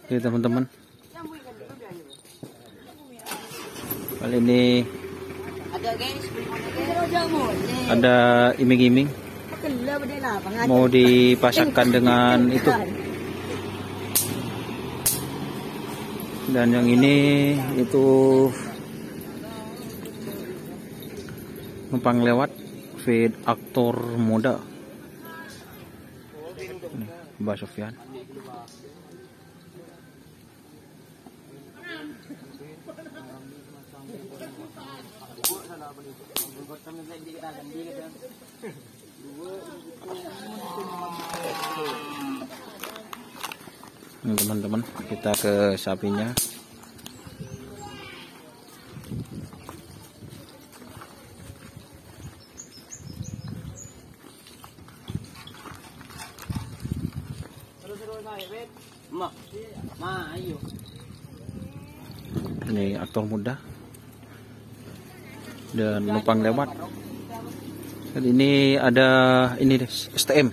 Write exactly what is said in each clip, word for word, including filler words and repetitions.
Oke, teman-teman. Kali ini ada iming-iming mau dipasangkan dengan itu. Dan yang ini itu numpang lewat, feed aktor muda. Nih, Mbah Sofyan. Ini, teman-teman, kita ke sapinya. Ini aktor muda dan numpang lewat. Dan ini ada ini deh, S T M.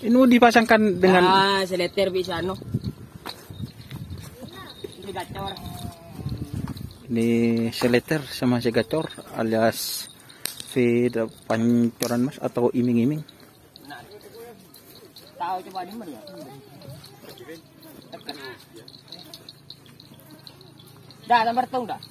Ini mau dipasangkan dengan Ah, seleter bisa, no. Ini gacor. Ini seleter sama si gacor alias feed pancoran mas atau iming-iming. Nah, tahu coba di mana ya? Dah, nomor tung dah.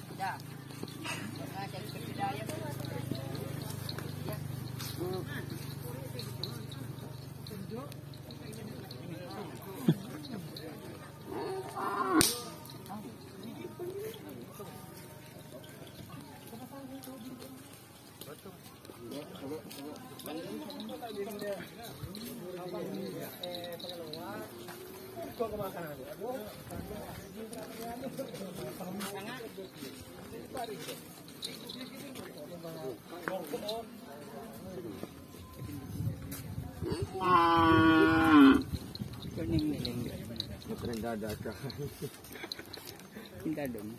Minta dong.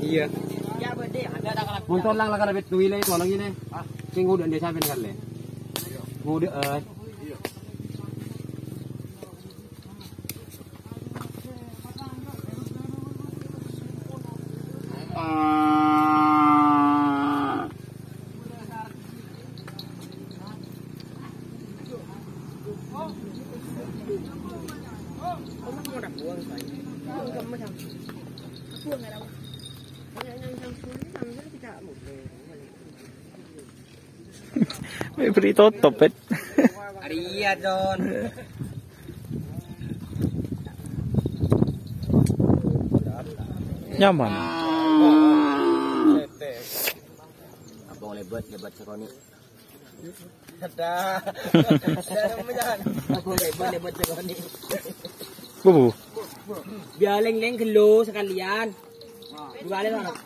Iyâ. Mon tolang la kalabit duwi le, tolang ini. Sing udah ndek sampeyan kan le. Udah, eh. May beri totop, Pet. Arèya, Don. Nyaman. Abang lebat, lebat sakoni. Ada. Ada, Om, jangan. Abang lebat, lebat sakoni. Bu. Biar leng-leng gelo sekalian. Dua kali lah.